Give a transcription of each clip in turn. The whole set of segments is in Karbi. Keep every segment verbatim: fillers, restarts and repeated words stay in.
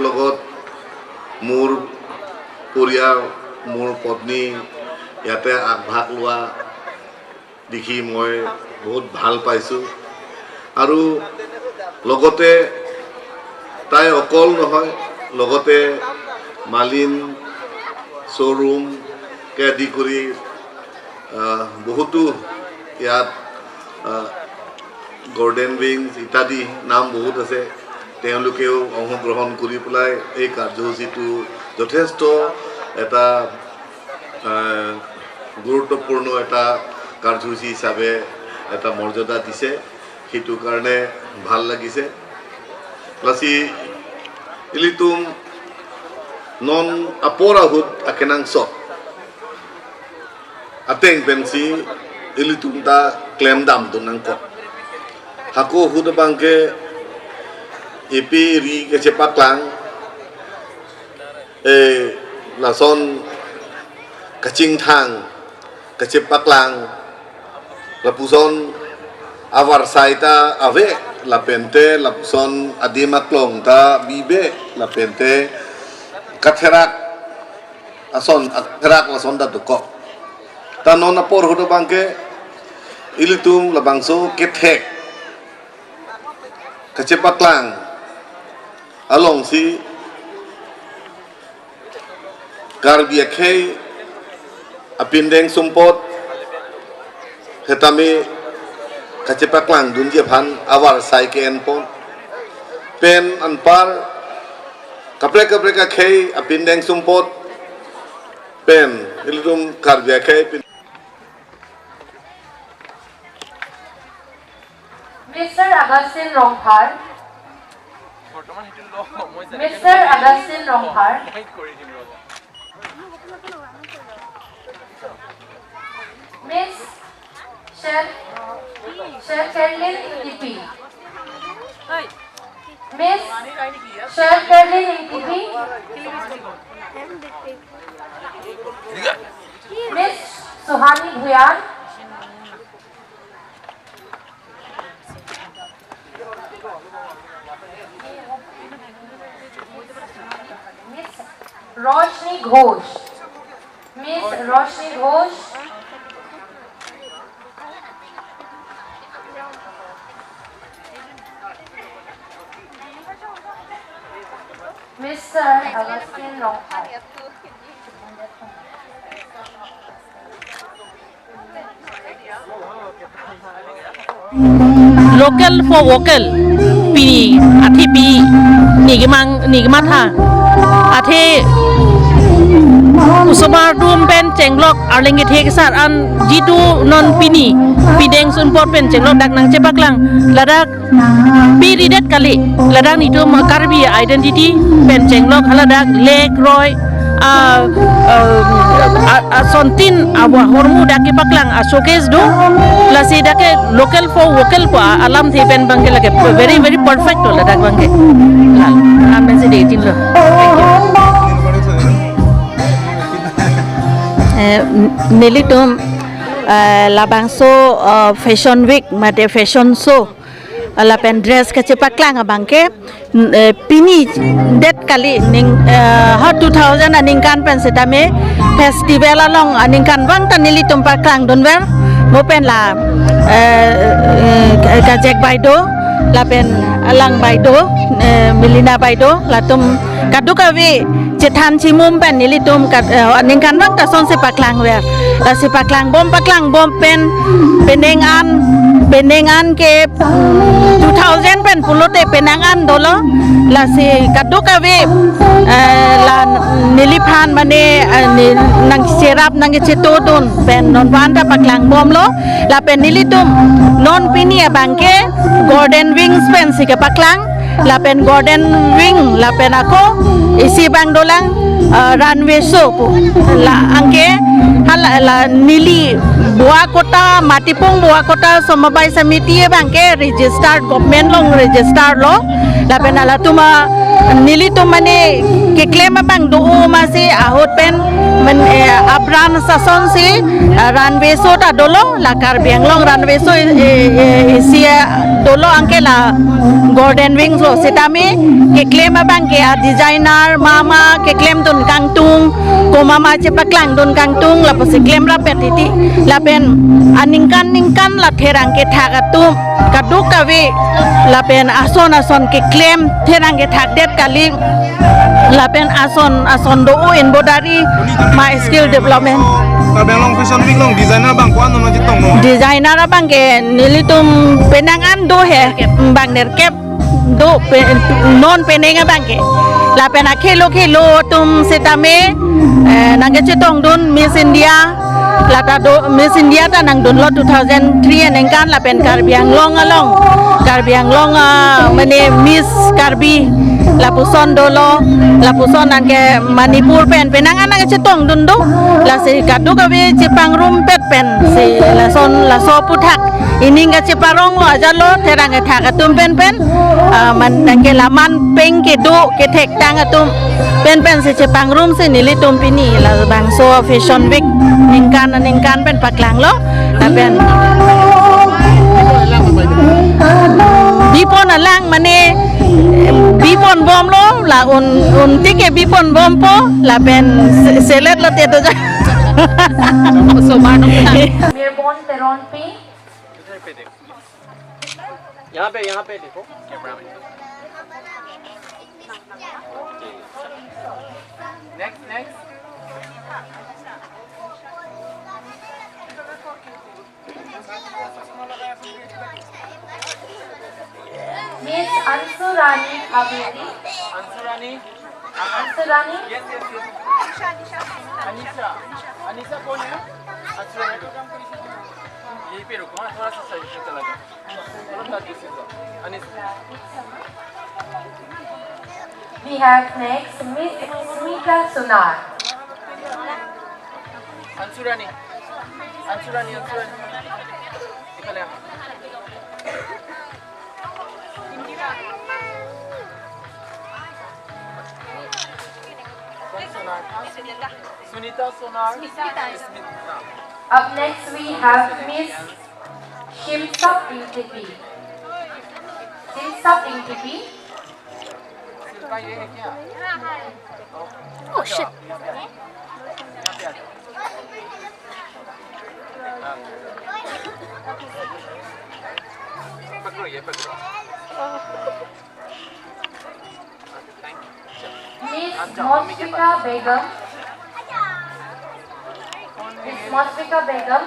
লগত মোৰ পৰিয়াল, মোৰ পত্নী ইয়াতে আগভাগ লোৱা দেখি মই বহুত ভাল পাইছোঁ। আৰু লগতে তাই অকল নহয়, লগতে মালিন শ্ব'ৰুমকে আদি কৰি, আহ, বহুতো ইয়াত, আহ, গল্ডেন উইংছ ইত্যাদি নাম বহুত আছে, তেওঁলোকেও অংশগ্ৰহণ কৰি পেলাই এই কাৰ্যসূচীটো যথেষ্ট এটা, আহ, গুৰুত্বপূৰ্ণ এটা কাৰ্যসূচী হিচাপে এটা মৰ্যাদা দিছে, সেইটো কাৰণে ভাল লাগিছে। Lasi ilitum non apor ahut akenangsot ateng pensi ilitum ta klemdamdun nangkok. Hako ahut abangke epi ri kachepaklang, eh, lason kachingthang kachepaklang, lapuson avarsai ta ave, lapente lapuson adim aklong ta bibe, lapente katherak ason, katherak lason ta dokok. Ta non apor ahut abangke ilitum labangso kethek kachepaklang alongsi Karbi akhei apindeng sumpot setame kachepaklang dunji aphan avarsai ke-enpon. Pen anpar kaprek kaprek akhei apindeng sumpot pen ilitum Karbi akhei pin- Mister Augustine Rongphar. Mister Augustine Rongphar. Miss Sher-, Sherkerlin Ingtipi. Miss Sherkerlin Ingtipi. Miss Suhani Bhuyan. Miss Roshni Ghosh. Miss Roshni Ghosh. Mister Augustine Rongphar. Local for vocal, pini, athe pini, neli kemang, neli kematha. Athe osomar atum pen chenglok arleng kethe kesar an jitu non pini, pindeng sumpot pen chenglok dak nangchepaklang. Ladak pi ridet kali, ladak nelitum Karbi identity pen chenglok haladak lake, roi, ah, ah, ah, asontin ahormu dak kepaklang a showcase do, lasi dak ke local for vocal pu alamthe pen abangke lake very, very perfect lo ladak abangke. Lalo, amen si dei tin lo. Thank you. Eh, nelitum, eh, labangso, eh, fashion week mate fashion show lapen dress kachepaklang abangke, n-, eh, pini det kali ning, eh, ha two thousand aningkan pen setame festival along aningkanvang ta nelitum paklangdunver. Mo pen la, eh, eh, Kajek Baideo lapen Alang Baideo, eh, Melina Baideo, latum kadokave chethan chimum pen nelitum kat, eh, aningkanvang ta asonsi paklangver. Lasi paklangbom, paklangbom pen penang an, penang an ke two thousand pen pulote penang an dolo. Lasi kadokave, eh, la neliphan mane, eh, ne nangcherap nangkechetongdun pen non anta paklangbomlo. Lapen nelitum non pini abangke Golden Wings pensi kepaklang. Lapen Golden Wing, lapen ako isi abang dolang, eh, runway show pu. La anke hala la neli Bokajan Matipung Bokajan Somobai Samiti abangke registered, government along registered lo. Lapen halatum a, Nelitum mane keklem abang do-o masi ahut pen men, eh, a-branch asonsi, eh, runway show ta dolo, la Karbi Anglong runway show, eh, eh, isi, eh, dolo anke la Golden Wings lo sitame keklem abang ke a-designer mama keklemdun kangtung, komat ma chepaklangdun kangtung lapusi klemrap pet titi. Lapen aningkan ningkan la therang kethak atum kadokave lapen ason ason keklem therang kethakdet kali. Lapen ason ason do-o inbodari ma skill development. Karbi Anglong Fashion Week along designer abang ko-an non chetonglo? Designer abang ke nelitum penang an do he, bang nerkep do pe, non penang abang ke. Lapen akhelo khelo atum sitame, eh, nangkechetongdun Miss India, lata do Miss India ta nangdunlo two thousand three aningkan lapen Karbi Anglong along, Karbi Anglong, ah, mane Miss Karbi lapuson dolo, lapuson anke Manipur pen penang an nangkechetongdun do, lasi kadokave chepangrum pet pensi lason laso aputhak ining kacheparonglo ajatlo therang kethak atum pen pen, ah, man anke la man peng kedo kethektang atum pen pensi chepangrumsi nelitum pini labangso Fashion Week ningkan ningkan pen paklanglo. Lapen bipon alang mane bipon bomlo, la un un tike bipon bompo lapen se- selet lo te do ja. Mirbon Teronpi. यहाँ पे, यहाँ पे देखो, camera में। Next, next. Miss Ansurani Haveri. Anshu Rani. Anshu Rani. Yes, yes, yes. Anisha. Anisha कौन है? अंशु रानी। यहीं पे रुको, हाँ, थोड़ा सा साइड पे चला जाओ। थोड़ा सा दूसरी तरफ। Anisha. We have next Miss Smita Sonar. Anshu Rani. Anshu Rani, Anshu रानी। इकडे या। सुनीता सोनार। Up next we have Miss Shimsap Ingtipi. Shimsap Ingtipi. Shilpa, ये है क्या? Oh shit. पकड़ो, ये पकड़ो। Miss Musfika Begum. Miss Musfika Begum.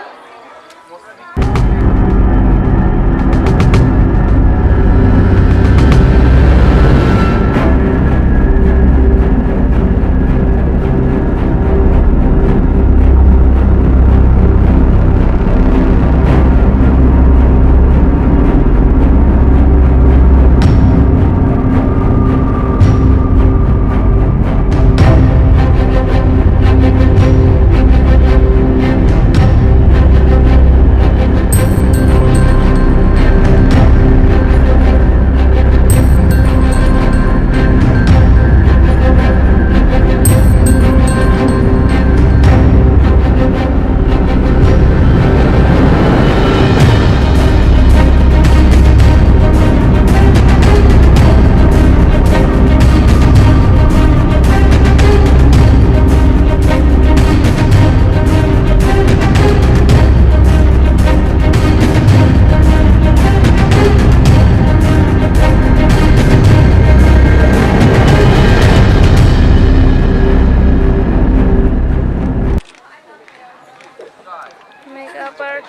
Makeup art.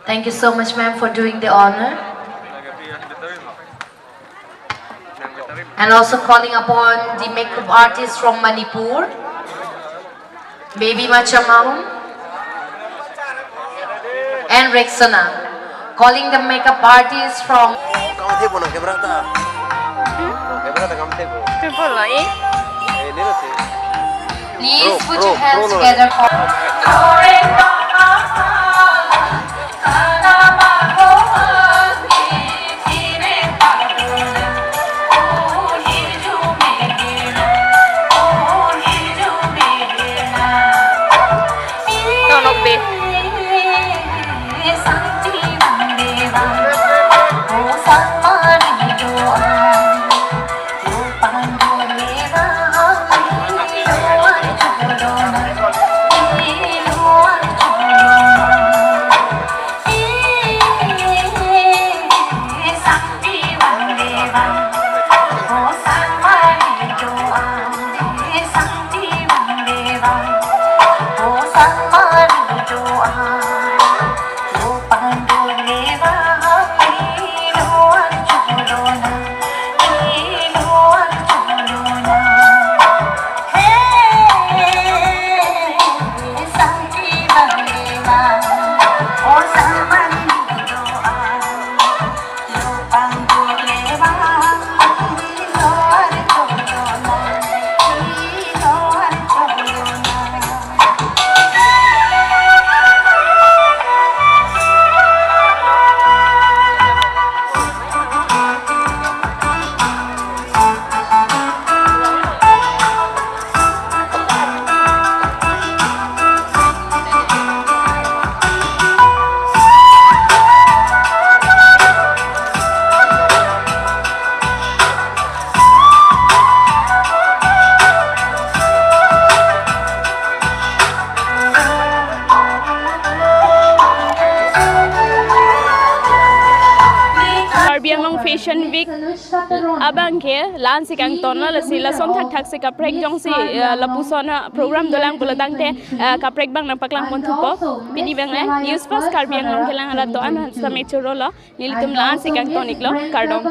Thank you so much, ma'am, for doing the honor. And also calling upon the makeup artist from Manipur, Baby Machamahum and Rexona. Calling the makeup artist from. Oh, kam thebo na camera ta. Oh, camera ta kam thebo. Thebo lo, eh? Eh, nilo te. Please put your hands together for. Tonok be. Karbi Anglong Fashion Week abang ke la-ansi kangton lo, lasi lason thakthak si kaprek jongsi, eh, lapuson a program dolang pulo tangte, eh, kaprek abang nangpaklang pon thupo. Pini abang, eh, News First Karbi Anglong kelang arat do-an sitame choro lo. Nelitum la-ansi kangton iklo, kardom.